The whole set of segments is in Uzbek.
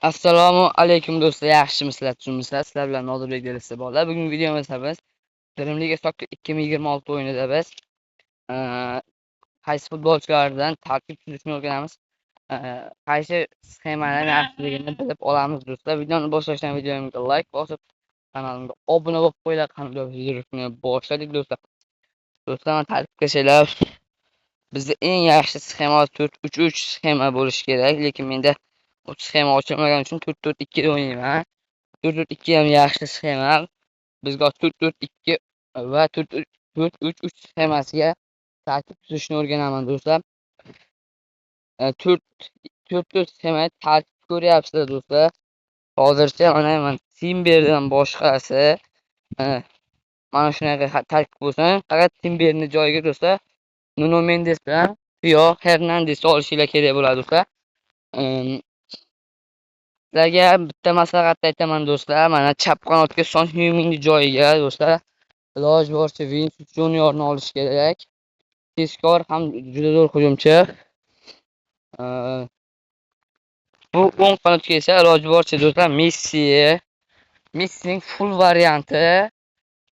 Assalomu alaykum do'stlar, yaxshimisizlar, tuzukmisizlar? Sizlar bilan Nodirbek Delisi bolalar. Bugungi videomizda biz Dream League Soccer 2026 o'yinida biz qaysi futbolchilardan tarkib tuzishni o'rganamiz. Qaysi sxemalar yaxshiligini bilib olamiz do'stlar. Videoni boshlashdan videomga like bosib, kanalimga obuna bo'lib qo'yinglar. Qani, videoni boshladik do'stlar. Do'stlar, tarkib kelsanglar, bizda eng yaxshi sxema 4-3-3 sxema bo'lishi kerak, lekin menda u sxema ochilmagani uchun 4-4-2 da o'ynayman. 4-4-2 ham yaxshi sxema. Bizga 4-4-2 va 4-3-3 sxemasiga tarkib tuzishni o'rganaman do'stlar. 4-4 sxema tarkib ko'ryapsizlar do'stlar. Hozircha mana Timberdan boshqasi mana shunaqa tarkib bo'lsin. Faqat Timberni joyiga do'stlar, Nuno Mendes bilan Theo Hernandesni olishinglar kerak bo'ladi do'stlar. Sizlarga bitta maslahat aytaman do'stlar. Mana chap qanotga Son Heung-minni joyiga do'stlar, iloji boricha Vinicius Juniorni olish kerak. Tezkor ham juda zo'r hujumchi. Bu o'ng qanotga esa iloji boricha do'stlar, Messi, Messining full varianti.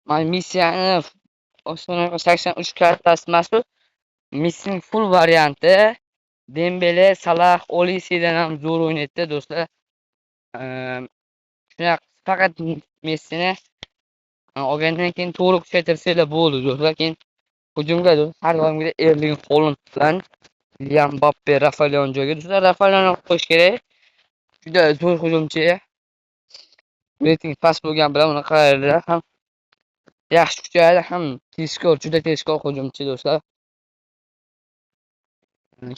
Mana Messini 83 kartasi emas bu. Messining full varianti Dembele, Salah, Olisidan ham zo'r o'ynaydi do'stlar. Shunaqa faqat Messini olgandan keyin to'g'ri kuchaytirsanglar bo'ldi do'stlar. Keyin hujumga har doimgidek Erling Holand bilan Kylian Mbappe, Rafael joyiga do'stlar, Rafael qo'yish kerak. Juda zo'r hujumchi. Reyting past bo'lgani bilan uni qaranglar, ham yaxshi kuchayadi, ham tezkor, juda tezkor hujumchi do'stlar.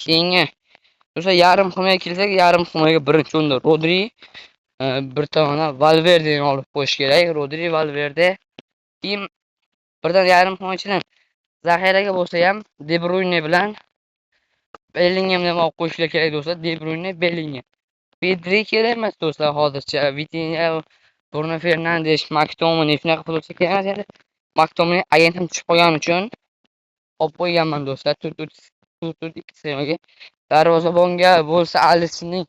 Keyingi do'stlar, yarim himoyaga kelsak, yarim himoyaga birinchi o'rinda Rodri, bir tomondan Valverdeni olib qo'yish kerak. Rodri, Valverde. Keyin birdan yarim himoyachidan zaxiraga bo'lsa ham De Bruyne bilan Bellinghamni ham olib qo'yishlar kerak do'stlar. De Bruyne, Bellingham. Pedri kerak emas do'stlar hozircha. Vitinha, Bruno Fernandes, McTominay shunaqa futbolchi kerak emas endi. McTominay agentim tushib qolgani uchun olib qo'yganman do'stlar. 4-4-2 sxemaga. Darvozabonga bo'lsa Alisonning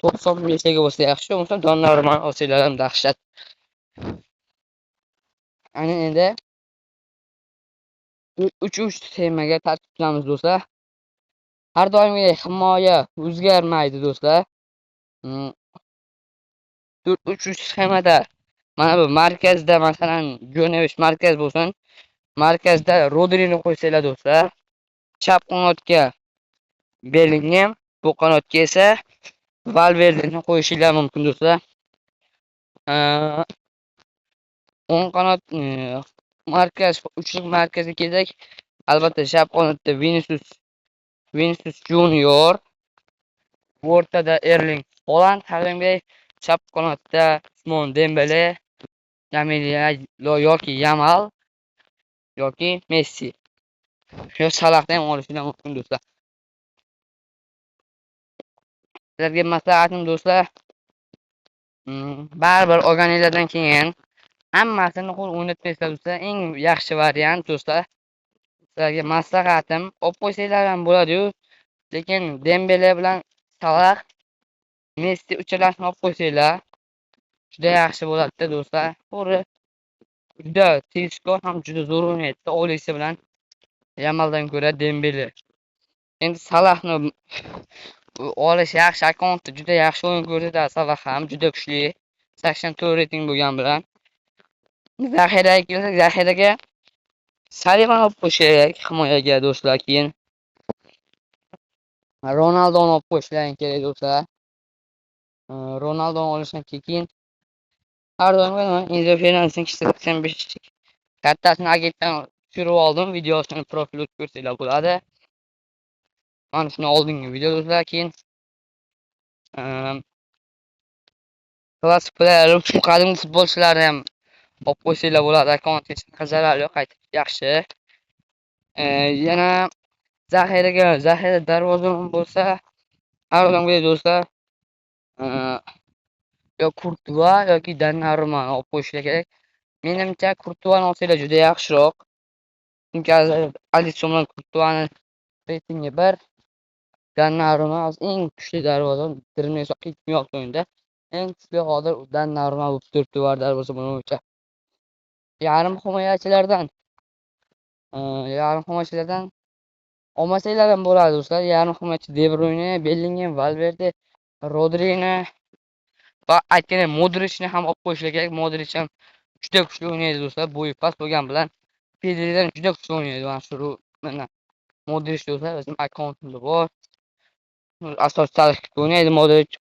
95 ligi bo'lsa yaxshi, bo'lmasa Donnarumma olsanglar ham dahshat. Ana endi 3-3 sxemaga tarkib tuzamiz do'stlar. Har doimgidek himoya o'zgarmaydi do'stlar. 4-3-3 sxemada mana bu markazda, masalan, Jo'navish markaz bo'lsin. Markazda Rodrini qo'ysanglar do'stlar. Chap qanotga Bellingham, bu qanotga esa Valverdeni qo'yishinglar mumkin do'stlar. O'ng qanot, markaz, uchlik markazga kelsak, albatta chap qanotda Vinicius Junior, o'rtada Erling Haaland, har doimgidek chap qanotda Usmon Dembele, yoki Yamal yoki Messi. Yo Salahni ham olishinglar mumkin do'stlar. Sizlarga maslahatim do'stlar, baribir olganinglardan keyin hammasini qo'l o'ynatmaysizlar do'stlar. Eng yaxshi variant do'stlar. Sizlarga maslahatim, olib qo'ysanglar ham bo'ladi-yu, lekin Dembele bilan Salah, Messi uchalasini olib qo'ysanglar juda yaxshi bo'ladi do'stlar. To'g'ri, juda tezkor ham juda zo'r o'ynaydi Olisi bilan Yamaldan ko'ra Dembele. Endi Salahni olish yaxshi, akkauntda juda yaxshi o'yin ko'rsatadi Salah ham, juda kuchli. 84 reyting bo'lgan bilan. Zaxiraga kelsak, zaxiraga Salibani olib qo'yish kerak himoyaga do'stlar, keyin Ronaldoni olib qo'yishlaring kerak do'stlar. Ronaldoni olishdan keyin har doimgidek Enzo Fernandesning 85 kartasini agentdan tushirib oldim. Videosini profil o'tib ko'rsanglar bo'ladi. Mana shuni oldingi video do'stlar, keyin Classic player, shu qadimgi futbolchilarni ham olib qo'ysanglar bo'ladi. Akkauntga hech qanaqa zarari yo'q, qaytib yaxshi. Yana zaxiraga, zaxira darvozabon bo'lsa, har doimgidek do'stlar, yo Kurtua yoki Donnarumani olib qo'yishlar kerak. Menimcha, Kurtuani olsanglar juda yaxshiroq. Chunki Alisson bilan Kurtuani reytingi bir. Donnarumma eng kuchli darvozabon 2026 o'yinda eng kuchli hozir Donnarumma bo'lib turibdi var darvozabon bo'yicha. Yarim himoyachilardan olmasanglar ham bo'ladi do'stlar. Yarim himoyachi De Bruyne, Bellingham, Valverde, Rodrini va aytganday Modrichni ham olib qo'yishlar kerak. Modrich ham juda kuchli o'ynaydi do'stlar. Bo'yi past bo'lgani bilan Pedridan juda kuchli o'ynaydi. Mana shu mana Modrich do'stlar, o'zim akkauntimda bor. Asosiy tarkibda o'ynaydi Modrich.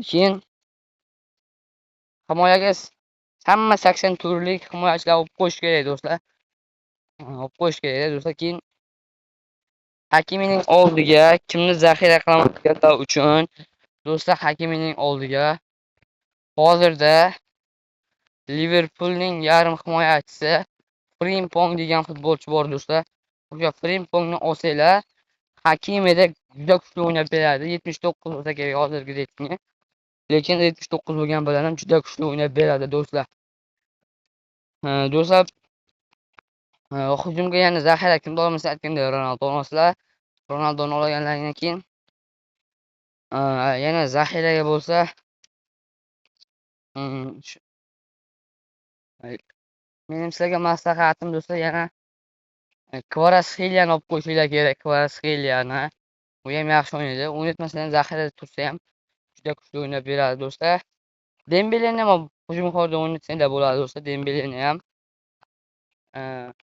Keyin himoyaga hamma 84lik himoyachilar olib qo'yish kerak do'stlar. Olib qo'yish kerak do'stlar. Keyin Hakimining oldiga kimni zaxira qilaman deganlar uchun do'stlar, Hakimining oldiga hozirda Liverpoolning yarim himoyachisi Frimpong degan futbolchi bor do'stlar. O'sha Frimpongni olsanglar, Hakimida juda kuchli o'ynab beradi. 79 bo'lsa kerak hozirgi reytingi. Lekin 79 bo'lgan bilan ham juda kuchli o'ynab beradi do'stlar. Do'stlar, hujumga yana zaxira kimni olmasa aytganda Ronaldo olmaslar. Ronaldoni olganlaridan keyin yana zaxiraga bo'lsa mening sizlarga maslahatim do'stlar, yana Kvaratskheliyani olib qo'yishinglar kerak. Kvaratskheliyani. U ham yaxshi o'ynaydi. O'ynatmasa ham zaxirada tursa ham juda kuchli o'ynab beradi do'stlar. Dembeleni ham hujumkorda o'ynatsanglar bo'ladi do'stlar, Dembeleni ham.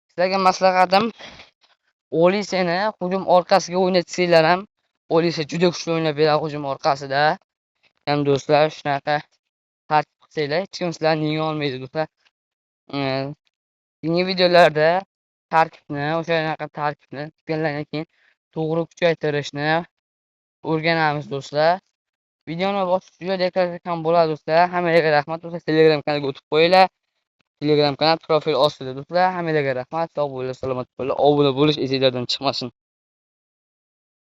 Sizlarga maslahatim, Oliseni hujum orqasiga o'ynatsanglar ham Olise juda kuchli o'ynab beradi hujum orqasida. Ham do'stlar, shunaqa tarkib qilsanglar hech kim sizlarni yenga olmaydi do'stlar. Keyingi videolarda tarkibni, o'shanaqa tarkibni tutganlardan keyin to'g'ri kuchaytirishni o'rganamiz do'stlar. Videoni bosib ham bo'ladi do'stlar. Hammaga rahmat do'stlar. Telegram kanaliga o'tib qo'yinglar. Telegram kanal profil ostida do'stlar. Hammaga rahmat. Sog' bo'linglar, salomat bo'linglar. Obuna bo'lish esinglardan chiqmasin.